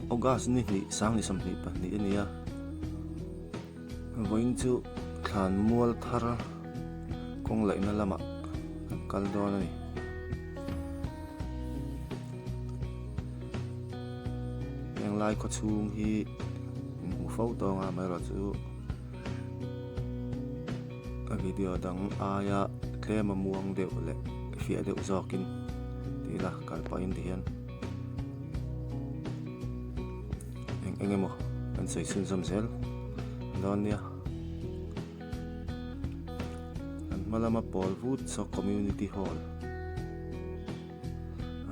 August ni hnih sang ni 22 a ni a, vawiin chu thlan mual thar kawng laihna lamah kan kal dawn a ni. Heng lai khaw chhung hi in hmu fo tawng a amaherawhchu a video dang aia tlem a muang deuh leh fiah deuh zawkin ti ila kal pahin tihian eng eng emaw kan sawi chhunzawm zel dawn nia an hma lama pawl vut saw community hall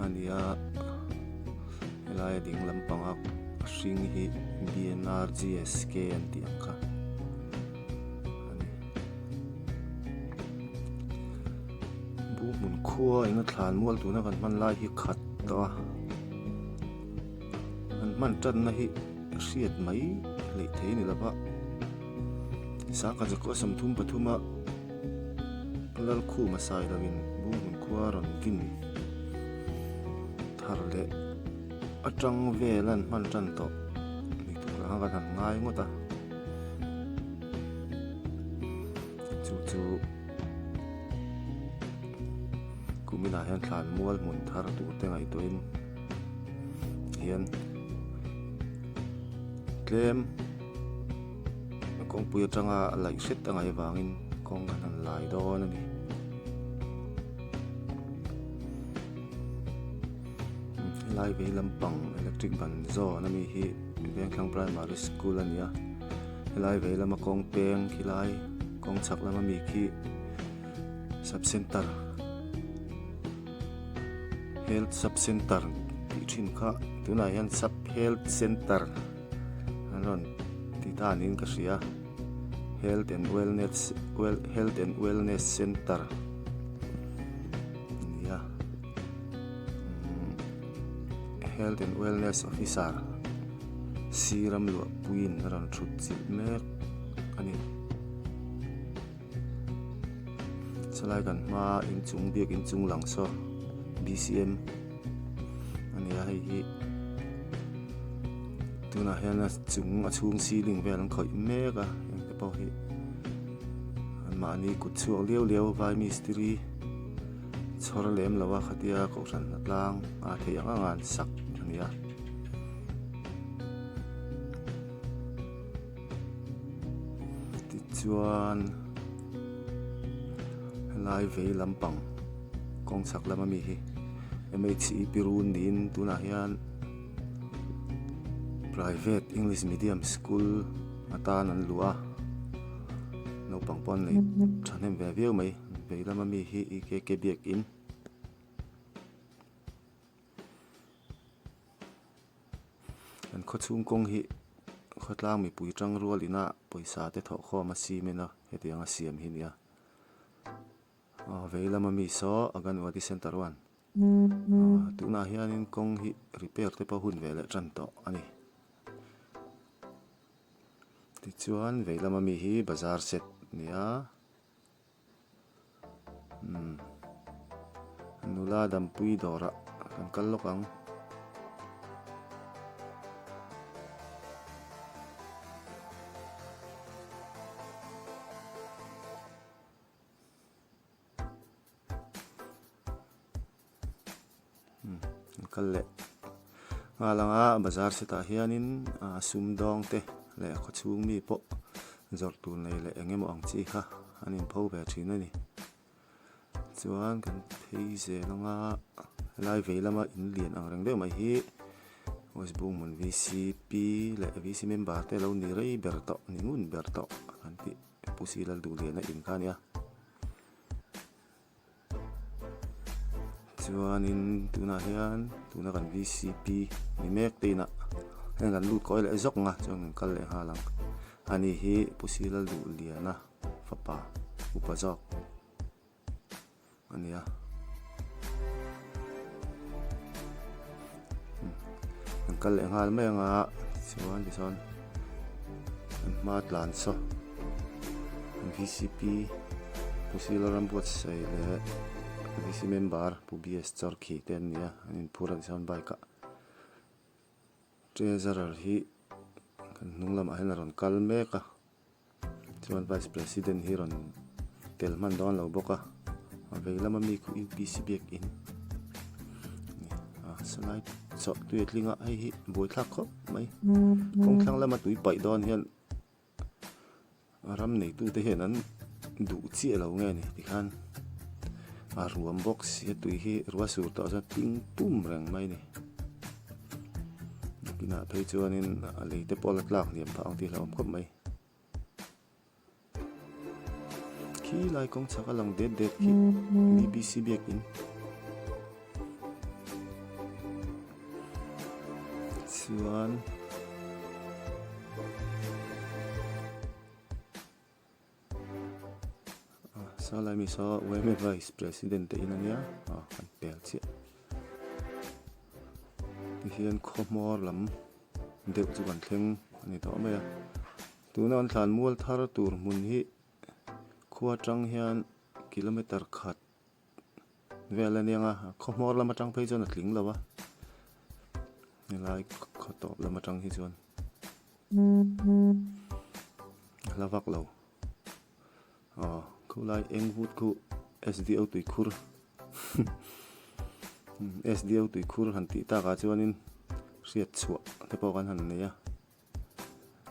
a ni a helai a ding lampanga a hring hi B_N_R_G_S_K an tih ang kha a ni. Bu hmun khua eng a thlan mual tuna kan hman lai hi khat tawh a an hman tanna hi hriat mai hleih thei a ni lo va sangkhat zakua 33 a Lalkhuma sai lovin bu hmun khua rawn din thar leh atang vel an hman tan tawh ni tur anga kan han ngai ngawt a chu chu kuminah hian thlan mual hmun thar tur te ngaihtuahin hian tlem kawngpui atanga laih hret a ngaih avangin kawng kan han lai dawn a ni. Helai vei lampang electric ban zawn ami hi Vengthlang Primary School a ni a helai vei lama kawng peng khilai kawng chhak lama mi khi sub center health sub center tih thin kha tunah hian sub health center an rawn ti ta niin ka hria health and wellness well health and wellness center a ni a health and wellness officer siram luahpuiin a rawn thut chilh mek a ni. Chalai kan hma inchung biak inchung lang saw B_C_M a ni a hei hi tunah hian a chung a chhung ceiling vel an khawih mek a heng te pawh hi an mahni kut chhuak liau liau vai mistiri chhawr lem lo a khatia kohhran hna tlang a theih ang ang a an sak a ni a. Tichuan helai vei lampang kawng chhak lam ami hi M_H_E Pirun niin tunah hian private english medium school atan an luh a naupang pawh an nei thahnem ve viau mai vei lam ami hi E_K_K biakin. An khawchhung kawng hi khawtlang mipui tang rual ina pawisa te thawh khawm a cement a hetiang a siam hi a ni a aw vei lama mi saw anganwadi center one aw tunah hianin kawng hi repair te pawh hun ve leh tan tawh a ni tichuan vei lama mi hi bazar set a ni a. Umm nula dampui dawrah kan kal lawk ang. Umm an kal leh nghal ang a bazar setah hianin ah sumdawng te leh khawchhung mi pawh zawrh tur nei leh eng emaw ang chi kha an inpho ve thin a ni chuan kan phei zel ang a helai vei lama in lian ang reng deuh mai hi West Bunghmun V_C_P leh V_C member te lo ni rei ber tawh ni ngun ber tawh an tih Pu Silalduhliana in kha a nia. Chuanin tunah hian tuna kan V_C_P ni mek te inah heng kan lut kawi leh zawk ang a chuan kan kal leh nghal ang ani hi Pu Silalduhliana fapa upa zawk a ni a kan kal leh nghal mai ang a tichuan tichuan an hma tlan saw. V_C_P Pu Silo Rambuatsaih leh V_C member Pu B_S Chawrkhi te an ni a an inphur a tichuan bike ah. Treasurer hi kan hnung lamah hian a rawn kal mek a chuan vice president hi rawn tel hman dawn lo bawk a a vei lama mi khu upc biakin a salai chawh tui a tling a hei hi buaithlak khawp mai kawng thlang lama tui paih dawn hian a ram neitute hian an duh chiah lo nge ni tikhan a ruam bawk sia tui hi ruah sur tawh chuan tling pum reng mai a ni nakinah phei chuanin a lei te pawh a la tlak hniam phah ang tih a hlauhawm khawp mai khi lai kawng chhak a lang det det khi B_B_C biakin chuan Saw lai mi saw yma vice president te in ania ah kan pel chiah tihian khaw hmawr lam deuh chu kan thleng a ni tawh mai a tuna an thlan mual thar tur hmun hi khua atang hian kilometer khat vel a niang a khaw hmawr lam atang phei chuan a tling lo a helai khaw tawp lam atang hi chuan a hla vak lo aw khulai eng vut khu S_D_O tuikhur S_D_O tuikhur han tih takah chuanin hriat chhuah te pawh kan han nei a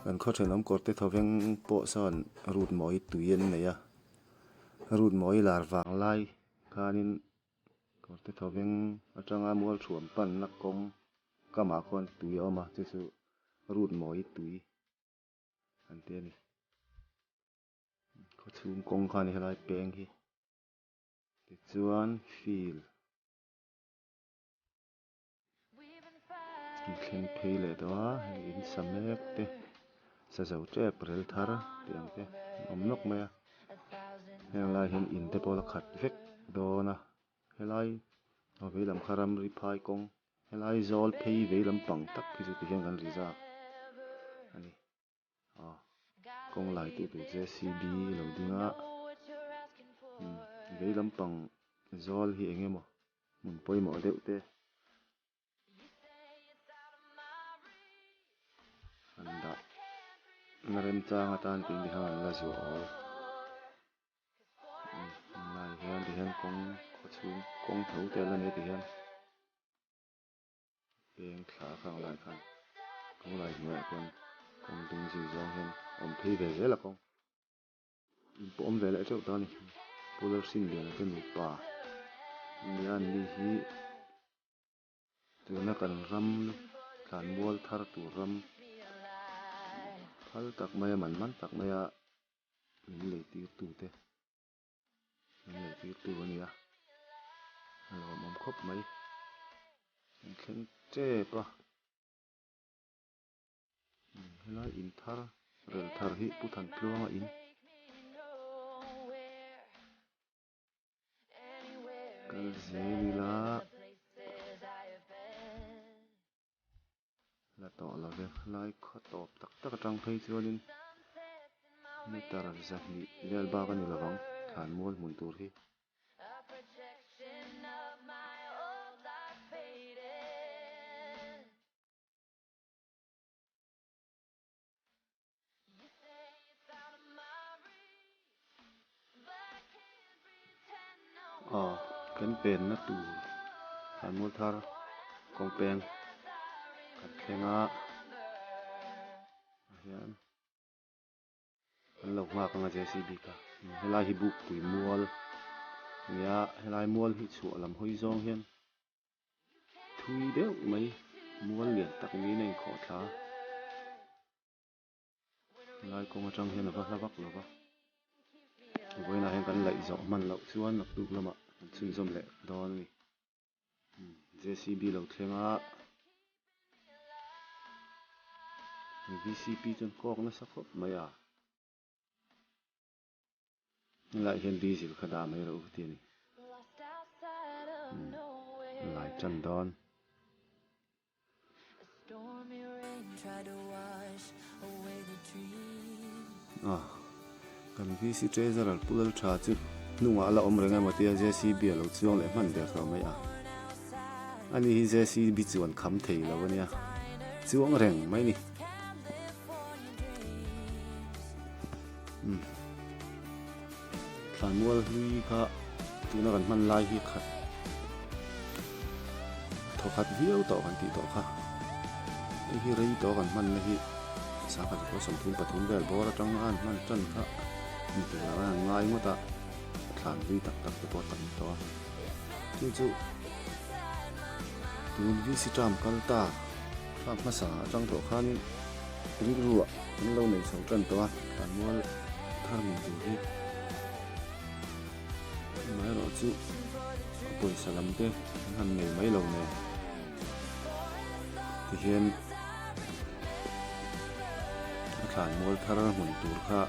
kan khaw thenawm kawr te thawveng pawh sawn route mawi tui an nei a route mawi lar vang lai khanin kawr te thawveng atanga mual thuam panna kawng kamah khawn tui a awm a chu chu route mawi tui an ti a ni khawchhung kawng kha a ni helai peng hi tichuan field. An thleng phei leh tawh a hei in sa mek te sa zo tep rel thar tih ang te an awm nawk mai a heng lai hian in te pawh la khat vek dawn a helai aw vei lam kha ramri phai kawng helai zawl phei vei lampang tak hi chu tihian kan ri zak a ni aw kawng lai tu tur J_C_B lo ding a vei lampang zawl hi eng emaw. Hmun pawimawh deuh te an dah na remchang atan tih ni khan an la zuah awl tunlai hian ti hian kawng khaw chhung kawng tho te a la ni a ti hian peng thla khang lai khan kawng lai hnuaiah khuan kawng ding zui zawng hian a awm phei ve zel a kawng. In pawh awm ve leh teuh ta a ni. Pu Lalhrinliana te nupa nia an ni hi tuna kan ram thlanmual thar tur ram phal tak maia man man tak maia min lei tir tu te min lei tir tu a ni a a lawmawm khawp mai an thleng tep a. Helai in thar rel thar hi Pu Thantluanga in kal zel ila la tawh lo ve helai khaw tawp tak tak atang phei chuanin meter 200 vel bak a ni lovang thlanmual hmun tur hi. Aw kan penna tur thlanmual thar kawng peng kan thleng a ah hian an lo nghak ang a JCB kha helai hi bukpui mual a nia helai mual hi chhuah lam hawi zawng hian. Thui deuh mai mual lian tak niin a inkhawh thla a, helai kawng atang hian a va hla vak lo va, vawiinah hian kan laih zawh hman loh chuan naktuk lamah kan chhunzawm leh dawn a ni. J_C_B lo thleng a, V_C_P chuan kawk nasa khawp mai a. Helaiah hian diesel kha dah mai rawh u tih a ni. Lai tan dawn. Ah, kan VC Treasurer Pu Laltha chu hnungah a la awm reng emaw tia JCB a lo chuang leh hman der tawh mai a. Ani hi JCB chuan kham thei lo a nia. Chuang reng mai ni. Umm. Thlanmual hlui kha tuna kan hman lai hi khat thaw khat viau tawh kan tih tawh kha. Hei hi rei tawh kan hmanna hi sangha zakua 33 vel bawr atanga an hman tan kha ni tur ah an ngai ngawt a, thlan hlui tak tak te pawh a tam tawh a. Chu chu tun VC term kal ta thlam hmasa atang tawh khanin rilru ah an lo nei chho tan tawh a, thlanmual thar hmun tur hi amaherawh chu a pawisa lam te an han nei mai lo nen tihian a thlanmual thar hmun tur kha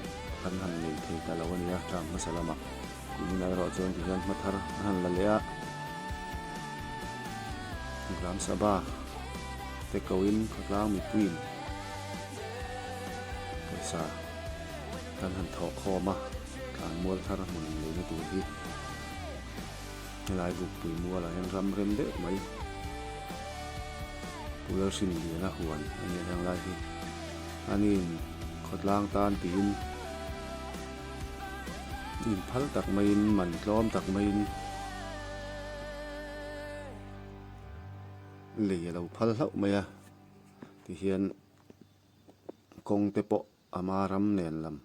kan han nei thei ta lo a ni a term hmasa lamah. Kumin erawh chuan tihian hma thar a han la leh a, Gram Sabha te koin khawtlang mipuiin pawisa kan han thawh khawm a, thlanmual thar hmun leina tur hi helai bukpui mualah hian ram rem deuh mai Pu Lalhrinliana huan a nia heng lai hi aniin khawtlang tan tiin. Inphal tak maiin man tlawm tak maiin lei a lo phal hlauh mai a tihian kawng te pawh ama ram nen lam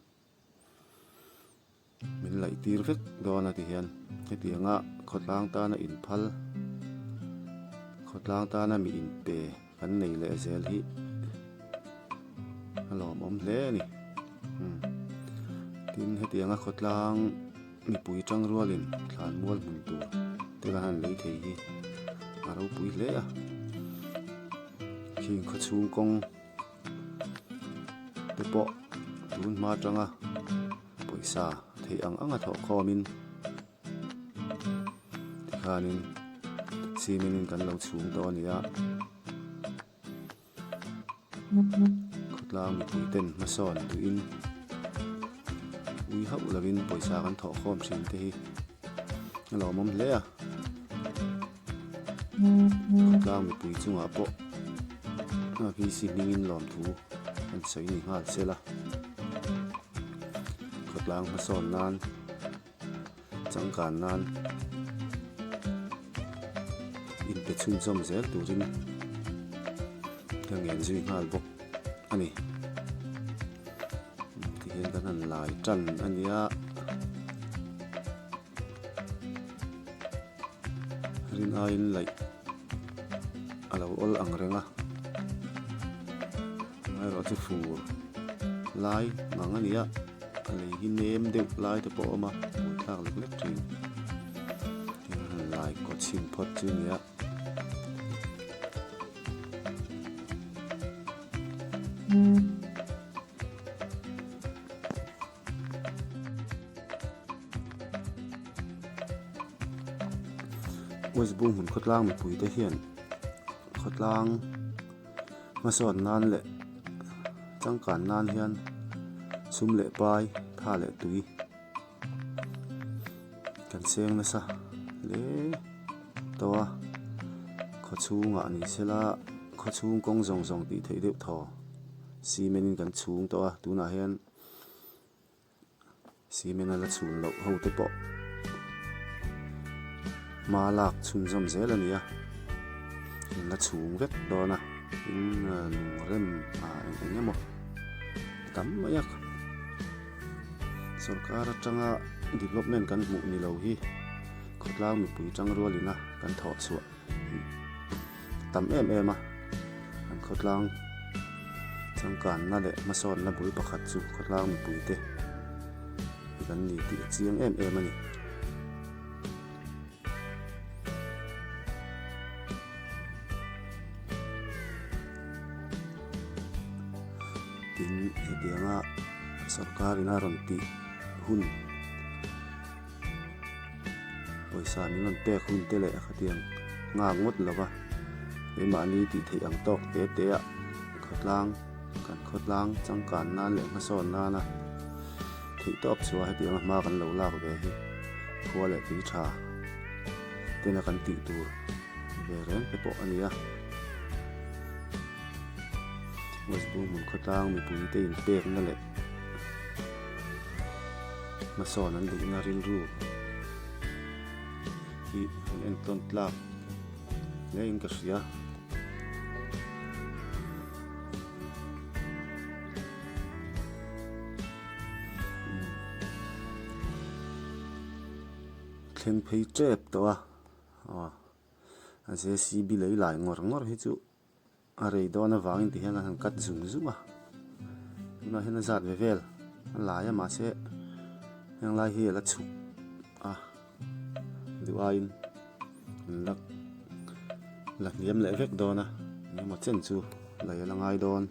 min laih tir vek dawn a tihian hetianga khawtlang tana inphal khawtlang tana mi inpe kan nei leh zel hi a lawmawm hle a ni. Tin hetianga khawtlang mipui tang rualin thlanmual hmun tur te kan han lei thei hi a ropui hle a. Khing khawchhung kawng te pawh tun hma atanga pawisa theih ang anga thawh khawmin tikhanin cement in kan lo chhung tawh a ni a. Khawtlang mipui ten hmasawn duhin ui hauh lovin pawisa kan thawh khawm thin te hi a lawmawm hle a. Khawtlang mipui chungah pawh VC hmingin lawmthu an sawi ni nghal sela. Khawtlang hmasawn nan. Changkan nan inte chhunzawm zel turin ka ngen zui nghal bawk a ni. Tihian kan han lai tan a nia. Rin aiin laih a lo awl ang reng a. Amaherawh chu fur lai ngang a ni a. A lei hi nem deuh lai te pawh a awm a, buaithlak lek lek thin. Tin han lai kaw chhin phawt chu a ni a. West Bung hmun khawtlang mipui te hian khawtlang hmasawn nan leh changkan nan hian sum leh pai tha leh tui kan seng nasa hle tawh a khawchhungah ni sela khawchhung kawng zawng zawng tih theih deuh thaw cement in kan chhung tawh a tunah hian. Cement a la chhun loh ho te pawh hma lak chhunzawm zel a ni a, an la chhung vek dawn a, tin lung rem ah eng eng emaw a tam mai a, sorkar atanga development kan hmuh ni lo hi khawtlang mipui tang rualin a kan thawh chhuah tam em em a, an khawtlang changkanna leh hmasawnna bul pakhat chu khawtlang mipuite hi kan ni tih a chiang em em a ni. Tin, hetianga sorkarin a rawn tih hun. Pawisa min rawn pek hun te leh khatiang nghak ngawt lo va, keimahni tih theih ang tawk te te ah khawtlang kan khawtlang changkan nan leh hmasawn nana theih tawp chhuah hetianga hma kan lo lak ve hi khua leh tui tha tena kan tih tur ve reng te pawh a ni a. West Bunghmun khawtlang mipuite inpekna leh hmasawn an duhna rilru hi an entawn tlak hle in ka hria. Thleng phei tep tawh a aw a JCB lei lai ngawr ngawr hi chu a rei dawn avangin ti hian a han cut zung zung a tunah hian a zat ve vel a lai a mahse heng lai hi a la chhuk a duh aiin an la la hniam leh vek dawn a engemaw chen chu lei a la ngai dawn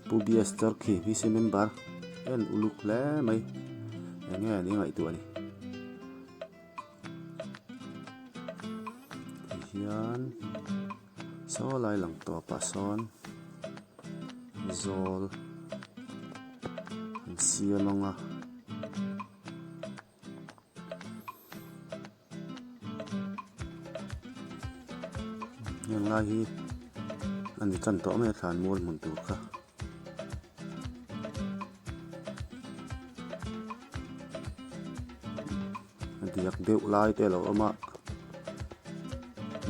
Pu BS Chorkhi VC member en uluk hle mai eng nge ni ngaihtuah a ni. Tihian saw lai lang tawpah sawn zawl an siam ang a. Heng lai hi a ni tan tawh mai a thlan mual hmun tur kha. A diak deuh lai te a lo awm a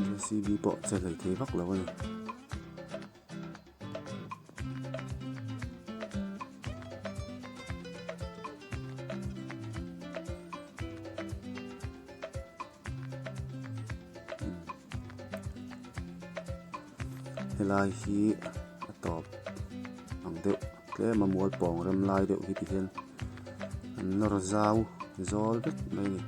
J C B pawh che hlei thei vak lo a ni. Helai hi a tawp ang deuh tlem a mual pawng rem lai deuh hi ti hian an nawr zau zawl vek mai a ni.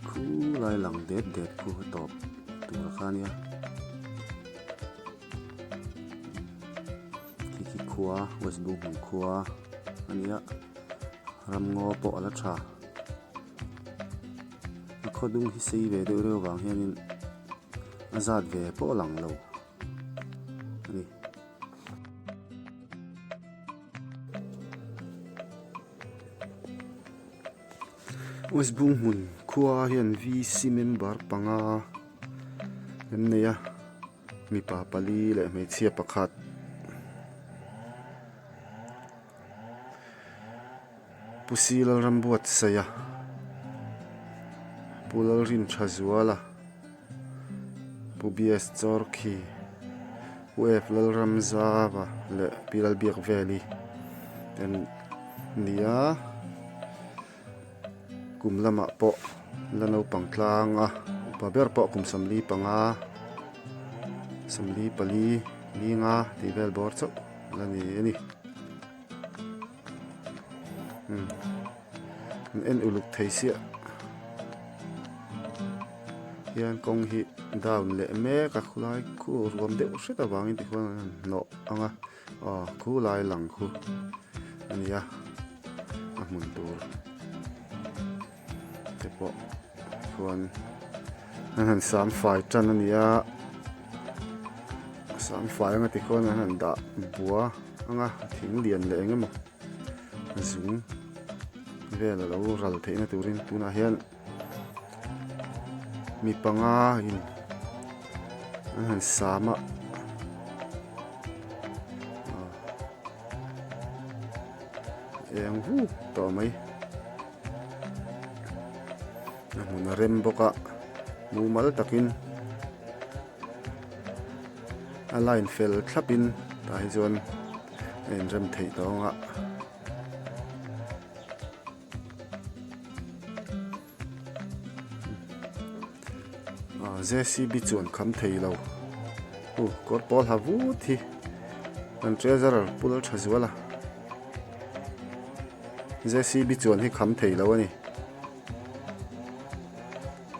Khu lai lang det det khu a tawp tur a kha ania khi khi khua West Bunghmun khua a nia ramngaw pawh a la tha a khaw dung hi sei ve deuh reuh vang hianin a zat ve pawh a lang lo a ni. West Bunghmun khua hian VC member panga an nei a mipa pali leh hmeichhia pakhat Pu Si Lalrambuatsaia Pu Lalrinthazuala Pu BS Chawrkhi Pu F Lalramzava leh Pi Lalbiakveli te an ni a kum lamah pawh la naupang tlang a upa ber pawh kum 45 44 linga tih vel bawr chauh la ni a ni. An en uluk thei siah hian kawng hi down leh mek a khulai khu ruam deuh hret avangin tikhuan an han hnawh ang a aw khulai lang khu a ni a a hmun tur te pawh chuan an han sam fai tan a ni a sam fai anga tikhuan an han dah bua anga thing lian leh eng emaw zung vel a lo ral theihna turin tunah hian mi panga in an han sam a eng vuk tawh mai a hmun a rem bawk a mumal takin a line fel thlap in tah hi chuan a inrem theih tawh ang a. J C B chuan kham thei lo uh kawr pawl ha vut hi an treasurer pu lal tha zual a J C B chuan hi kham thei lo a ni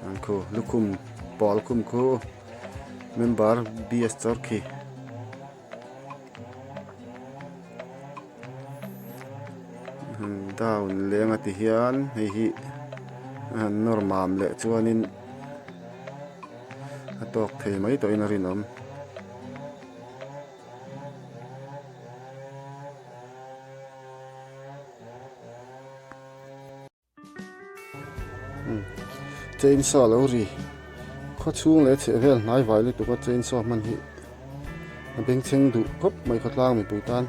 an khu lukhum pawl khum khu member B S Chorkhi. Down leng a ti hian hei hi a han nawr mam leh chuanin a tawk thei mai tawhin a rinawm. Chainsaw lo ri khaw chhung leh chheh vel hnai vai lutuk a chainsaw hman hi a bengchheng duh khawp mai khawtlang mipui tan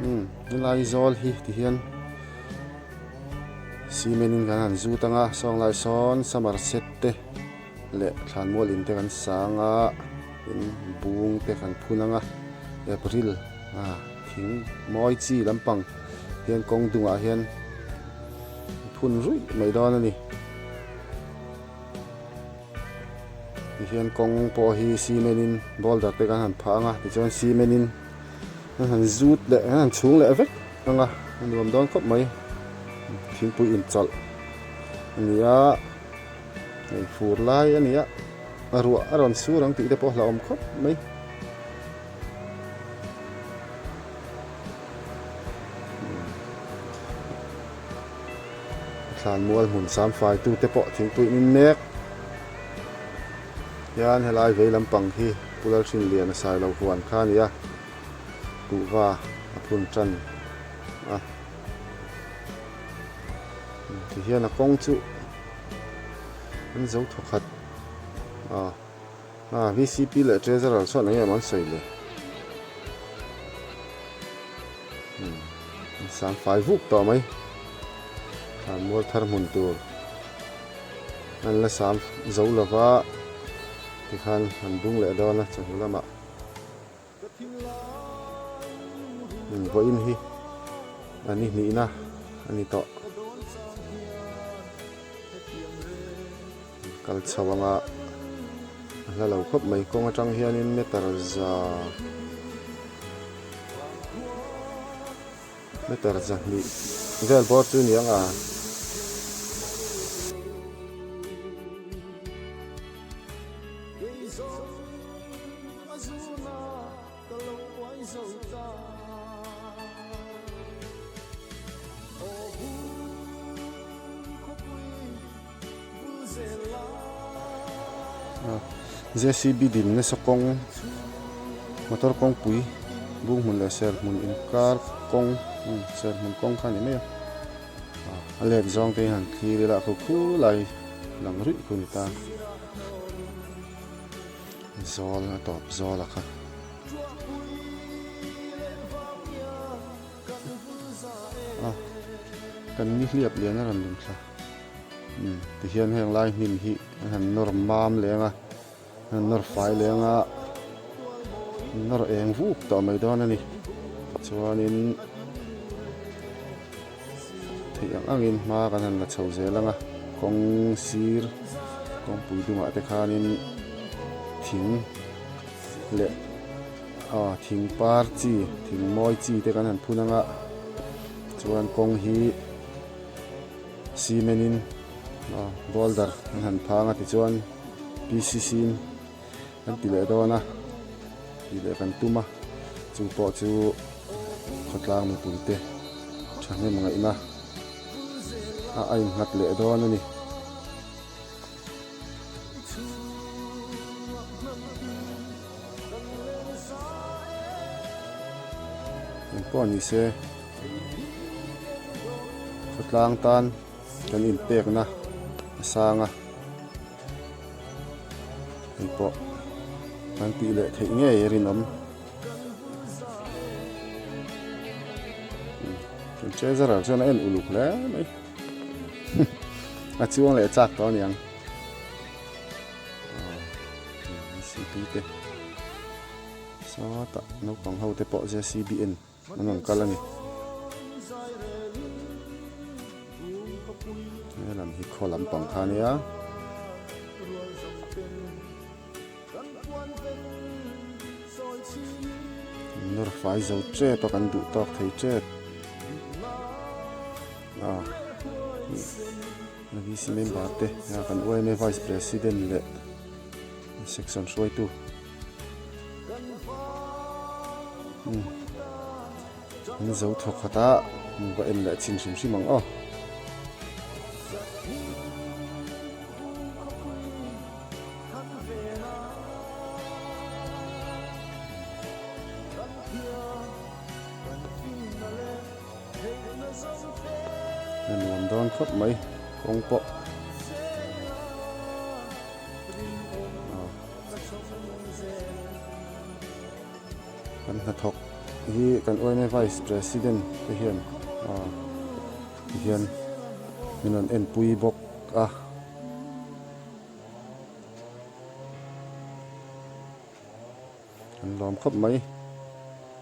umm helai zawl hi ti hian cement in kan han zut ang a sawng lai sawn somerset te leh thlanmual in te kan sang a tin bung te kan phun ang a april ah thing mawi chi lampang hian kawng dungah hian phun ruih mai dawn a ni. Tihian kawng pawh hi cement in boulder te kan han phah ang a tichuan cement in an han zut leh an han chhung leh vek ang a a nuam dawn khawp mai thingpui inchawlh a ni a hei fur lai a ni a a ruah a rawn sur ang tih te pawh a hlauhawm khawp mai. Thlanmual hmun samfai tute pawh thingpui in mek hian helai vei lampang hi Pu Lalhrinlian a sailo huan kha a ni a, kuhva a phun tan a. Tihian a kawng chu an zo thawkhat a, ah vcp leh treasurer chuan eng nge maw an sawi le? Samfai vuk tawh mai. Thlanmual thar hmun tur an la sam zo lova tikhan an bung leh dawn a chawhnu lamah vawiin hi a ni hnihna a ni tawh kal chho anga a hla lo khawp mai kawng atang hianin meter za. Meter 200 vel bawr chu ni ang a. Jcb din nasa kawng motor kawngpui bung hmun leh serhmun inkar kawng serhmun kawng kha a ni mai a a let zawng te hi han thlir ila khu khulai lang ruih khu a ni ta zawl a tawp zawl a kha. Kan nihliap lian a rawn lum thla. Umm tihian heng lai hnim hi an han nawr mam leng a, an han nawr fai leng a, an nawr eng vuk tawh mai dawn a ni. Tichuanin theih ang angin hma kan han la chho zel ang a, kawng sir kawngpui dungah te khanin thing leh aw thing par chi thing mawi chi te kan han phun ang a, chuan kawng hi. Cement in boulder an han phang a tichuan PCC in an ti leh dawn a tih leh kan tum a chu pawh chu khawtlang mipui te thahnem ngaihna a a innghat leh dawn a ni. Engpawh ni se khawtlang tan kan inpekna a sang a engpawh kan tih leh theih ngei a rinawm kan treasurer chuan a en uluk hle mai a chuang leh chak tawh a niang. Jcb te sawtah naupang ho te pawh jcb en an rawn kal a ni he lam hi khaw lampang kha a nia. Nawr fai zo tep a kan duh tawk thei tep a. VC member te kan yma vice president leh section hruaitu an zo thawk khat a va en leh chhin hrim hrim ang aw. A nuam dawn khawp mai kawng pawh. Kan hnathawk hi kan yma vice president te hian ah tihian min rawn enpui bawk a. An lawm khawp mai.